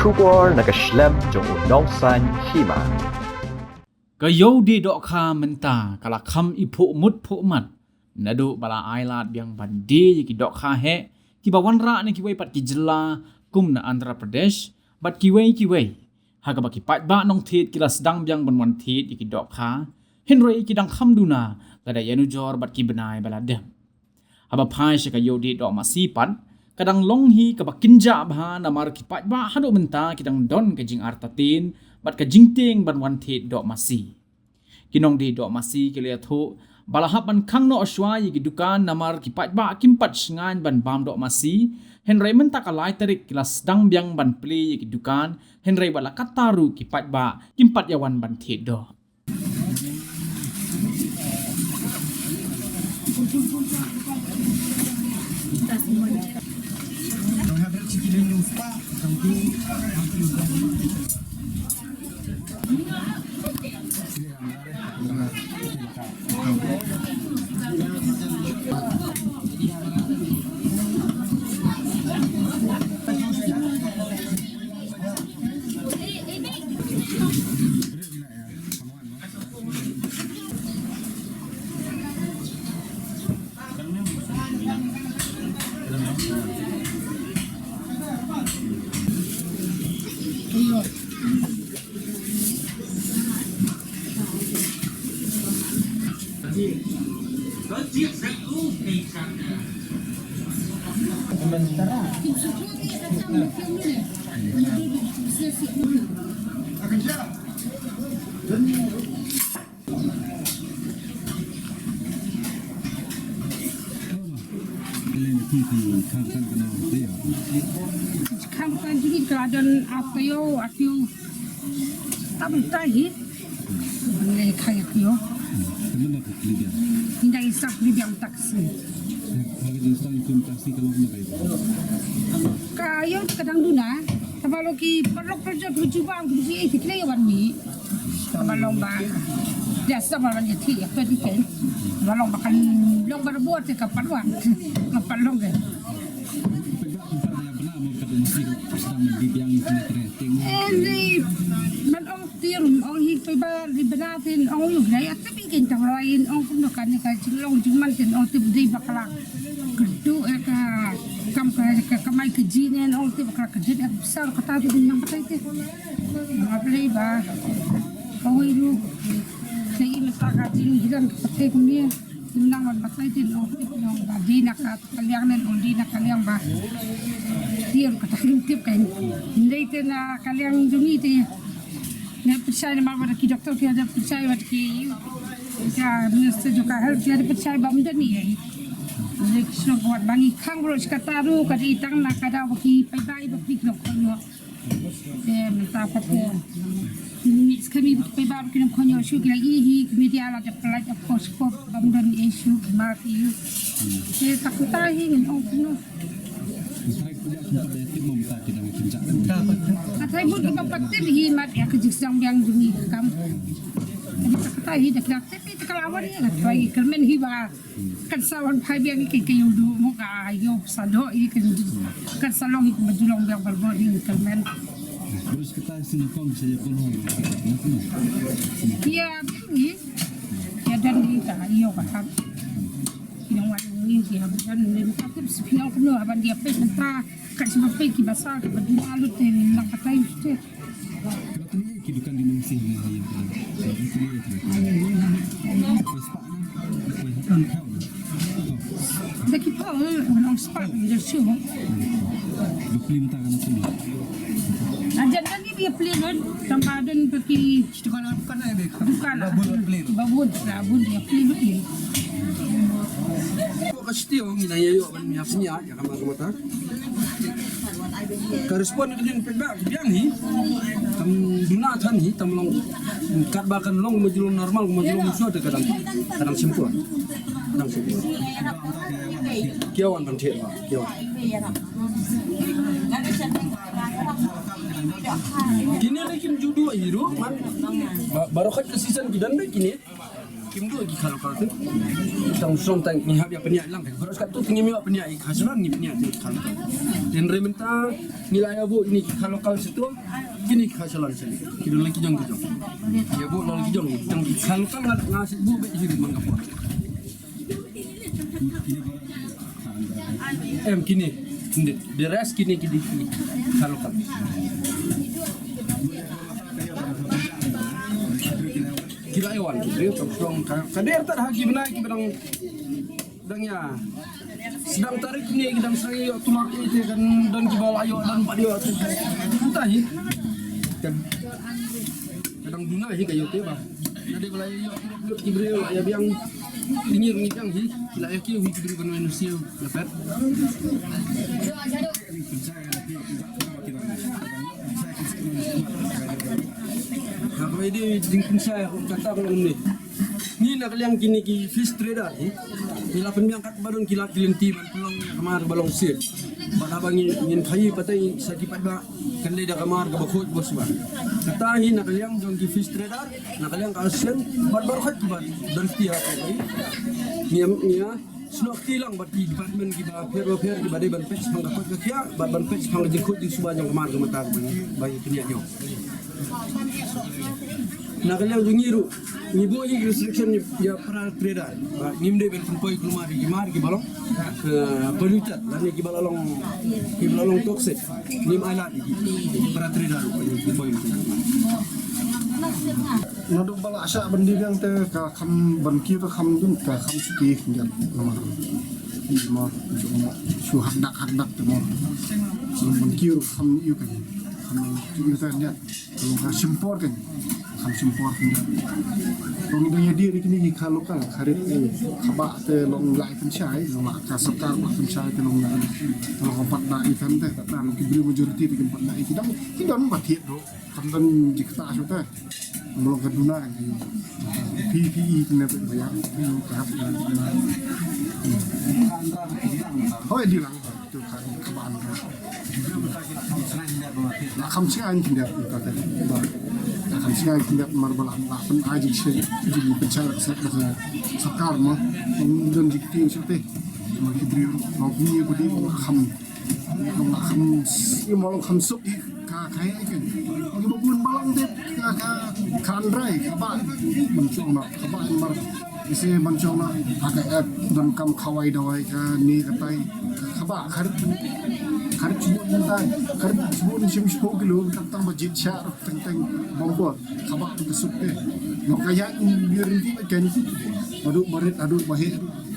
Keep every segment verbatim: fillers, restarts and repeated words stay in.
Khubor na ka shlem jong u nongsaiñ hima. Ka Ïewdieh Dohkha mynta ka la kham i phuh mut phuh mat naduh ba la ai lad biang ban die ïa ki dohkha heh kiba wanrah na kiwei pat ki jylla kum na Andhra Pradesh bad kiwei kiwei, ha kaba ki paidbah nongthied ki la sdang biang ban wan thied ïa ki dohkha, hynrei ki dang kham duna lada ïanujor bad ki bnai ba la dep. Haba phai sha ka Ïewdieh Dohmasi pat, ka dang long hi kaba kynjah bha namar ki paidbah haduh mynta ki dang don ka jingartatien bad ka jingtieng ban wan thied dohmasi. Ki nongdie dohmasi ki la ïathuh ba la hap ban khang noh shuwa ïa ki dukan namar ki paidbah kim pat shngaiñ ban bam dohmasi, hynrei mynta ka lai tarik ki la sdang biang ban plie ïa ki dukan, hynrei wat la katta ruh ki paidbah kim pat ïawan ban thied doh. Kham kan jingit ka la don ap kayo, ap yo. Tam tahi. Ngai khai ap yo. Hindai sap di biang taksi. Kayo ka dang duna. Taba lo ki paralok parajot ki jubab ki bisi ki kle wan mi. Taba long ba. Dia sa ba ban ïathi ïa ka di ken. Taba long ba kan long ba bor te ka parwan. Ka parlong ke. Eli man ong tiang ong hi peba di bana tin ong yu gna ïa tebi ken tang lain ong kumno kan ni ka jinglong jingman tin ong tebi dei bakla. Kyrduh ïa ka kam ka, ka kamai ka jingïaseng, ong te ba ka kjit ïa ka pisa ka ta tu nang batai te. Nga plei ba ka wei ruh ka i mynta ka jingïaseng ka batai kumne. Nang wan batai te, ong te nong ba dei na ka liang ne, ong dei na ka liang ba. Te ong ka ta rim tip ka in. Ndei te na ka liang jong i te. Nga pyrshah namar wat ki doktor ki da pyrshah wat ki, ka minister jong ka health ki da pyrshah ba ym don ei. Lei ki shnong wat ba ngi khang bro shi katta ruh ka dei tang na ka daw ba ki paidbah ba ki nongkhot ïoh. Te mynta pat te. Ni skhem i ba ki paidbah ba ki nongkhot ïoh shuh ki la i hi ki media la da pynlait of course ko ba ym don ei shuh ma ki. Te ta kumta hi ngin ong kumno. Ka thai mut ka ba pat tip hi mat ïa ka jingsdang biang jong ngi ka kam. Ka thai hi da ka tip hi ta ka lawan hi ka thai kyrmen hi ba kan sa wan phai biang ki ki yu du mo ka yu sa do hi kan kan sa long hi ka ba ju long biang ba bo hi kyrmen. Terus kita sini kong saya pun. Ïa biang hi. Ïa dan hi ka yu ka kam. Ki nong wan ngi ki hap jan ne ka tip si phi nong kumno haban dia peit mynta ka sima peit ki basa ka ba duna lut te nang katai te. Ki dukan di nong si ne ha ïa ka. Da ki pa nong spa da shu. Dupli mynta kana sini. Ajan kan ni dia pli lut tamba don pergi. Dukan, dukan, eh, dukan. Babun pli. Babun, babun dia pli lut ni. Ko ka siti ong ina ïa ïoh ban ïa sini ïa ka ma ka mata. Ka respond ka ding pek ba biang hi. Kam duna than hi tam long. Kat ba kan long majlum normal majlum so te kadang kadang simpul. Kadang simpul. Kiawan kan thied ba kiawan. Kine ne kim ju duh hi ruh man. Ba-, baroh khat ka season ki don ne kine. Kim duh ki kha local te. Tang song tang ngi hap ïa pynïaid lang. Baroh shi katto te ngim ïoh pynïaid ki kha shalon, ngi pynïaid ki kha local. Hynrei mynta ngi la ïa buh ïa ki kha local sha to. Kine ki kha shalon sha ki don la ki jong ki jong. Ïa buh la ki jong. Tang ki kha local nga nga shu buh beit hi man ka por. Em kine. Nde, the rest kine ki dei ki kha local. Ki la ïa wan ki briew tang shlong ka, ka der tad ha ki bnai ki ba dang, dang ïa. Sdang tarik ne ki dang sdang ïoh tulak ïa te kan don ki ba la ïoh don pat ïoh. Mynta hi. Kan, ka dang duna hi ka ïoh te ba. Nga dei ba la ïoh tulak lut ki briew la ïa biang. Ngi ngi biang hi. La ïa kiew hi ki briew ban wan siew. Ïa pet. Nga kawei dei jingpynshai kata ka long ne. Ngi na ka liang kine ki fish trader hi. Ngi la pynbiang kat ba don ki lad ki lynti ban pynlong ïa ka mar ba long safe. Bad haba ngi ngin khaïi pateng sa ki paidbah kan dei da ka mar kaba khuid ba shuwa. Kata hi na ka liang jong ki fish trader, na ka liang ka association bad baroh ki ba don ti ha ka. Ngi am ngi Snoh kti lang bad ki department kiba pher ba pher kiba dei ban peit shaphang ka koit ka khiah bad ban peit shaphang ka jingkhuid jingsuba jong ka mar ka mata ba ngi pynïaid ïa u. Na ka liang jong ngi ruh ngi buh ïa ki restriction ïa para trader ba ngim dei ban pynpoi kulmar ïa ki mar kiba long, eh, polluted lane kiba la long, kiba la long toxic. Ngim ailad ïa ki para trader ruh ban pynpoi. Naduh ba la shah ban die biang te ka kham ban kiew te kham dun ka kham shuh khyndiat namar. Ki ma jong ma shu hakdak hakdak te ma. Ban kiew kham ïu kan. Kham ïu kan ïa. Long ka shim por kan. Kham shim por khyndiat. Long dang ïa die ri kini ki kha local kha rit, eh, kha ba te long lai pynshai long la ka sorkar ba pynshai te long lai. Long ka pat da i kan te ka tan ki briew majority te kan pat da i ki dang ki don ba thied do. Kan don jingktah shuh te. Mlong ka duna kan. P P E kena ba ya. Ka hap na. Hoi di lang tu ka ka ban ka. Na kham sing ain kena ka te. Na kham sing ain kena mar ba la na pyn ai jingshai jingpynshai ka sorkar ma. Don jingktah shuh te. Ma ki briew ma ki briew kham. Long kham, i mo long kham suk i ka ka i kan. Ngi ba bun ba long te ka ka kan rai ka ba ban chong na ka ba mar. Ise ban chong na ka ka ep ban kam khawai dawai ka ni ka tai ka ba kharit kharit chibun tai kharit chibun chim chibun kilo ka tang ba jit sha tang tang bom bor ka ba ka suk te. Long ka ya ni rinti ba ken. Adu barit adu bahe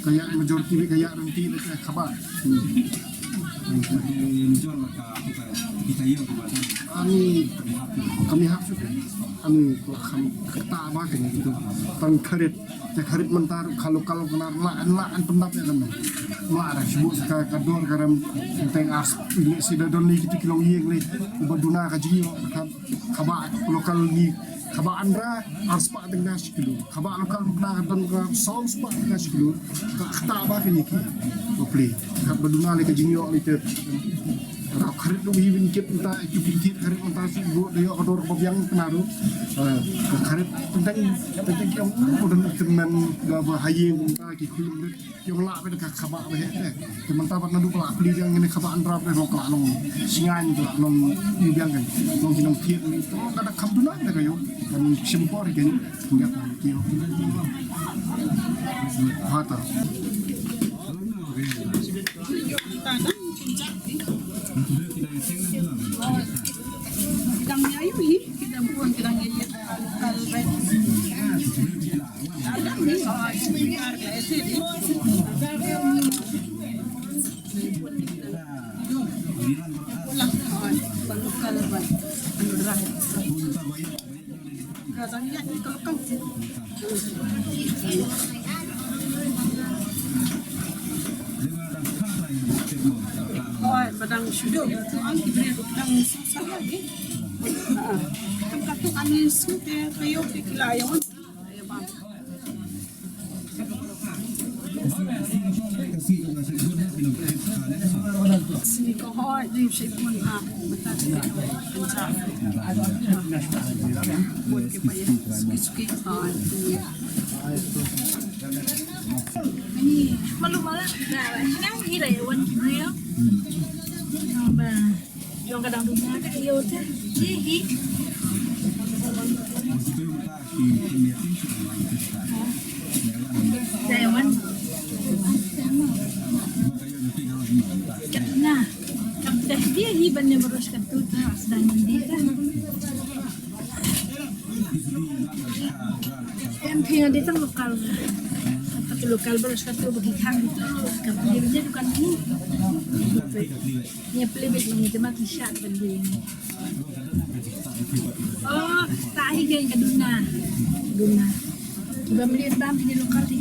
ka ya majority ka ya rinti ka ba. Ani kami hap shuh. Ani kham kata ba kani itu. Tang kharit. Te kharit mynta ruh ka local kena la la an pyndap ïa kane. La ra shu ka ka dor ka rem teng as ile sida don ni kitu ki longïing ni. Ba duna ka jingïoh ka ba local ni ka ba andra ar spah teng na shi kilo. Ka ba local ka na ka don ka saw spah teng na shi kilo. Ka kata ba ka ni ki. Ba pli. Ka ba duna le ka jingïoh le te. Ra kharit lu hi bin kit ta ki bin kit kharit mynta shi go de yo ka dor ba biang kena ru. Ka kharit teng teng ki ong ko don teng men ga ba haye mynta ki khun. Ki ong la ba ka kaba ba he te. Te mynta ba na du ba la pli biang ni kaba andra ba long ka long. Singan ba long yu biang kan. Long ki long thiet ni. Ka da kham duna da ka yo. Kan shim por kan. Nggak kan ki yo. Hata. Oi, ba dang shu dei, ang ki briew dang susah lagi. Ah, kan katto ani shu te kayo te kila ayo. Sini ko hoi, jing shi pun ha, mata sini ko hoi, ancha. Pun ke pa ye, suki suki hoi. Ani, malu mala, na, na, ni la ye wan ki brio. Ba, yong ka dang duna ka yo te, hi hi. Diamond. Katna. Kam teh dia hi ban ne baros katut. Sedang dia kan. Em phi nga dia tang lokal. Katut lokal baros katut bagi khang. Kam dia dia dukan ni. Ni play bet ni jema ki shat ban dia ni. Oh, ta hi gen ka duna. Duna. Ba mlien bam hi lokal hi.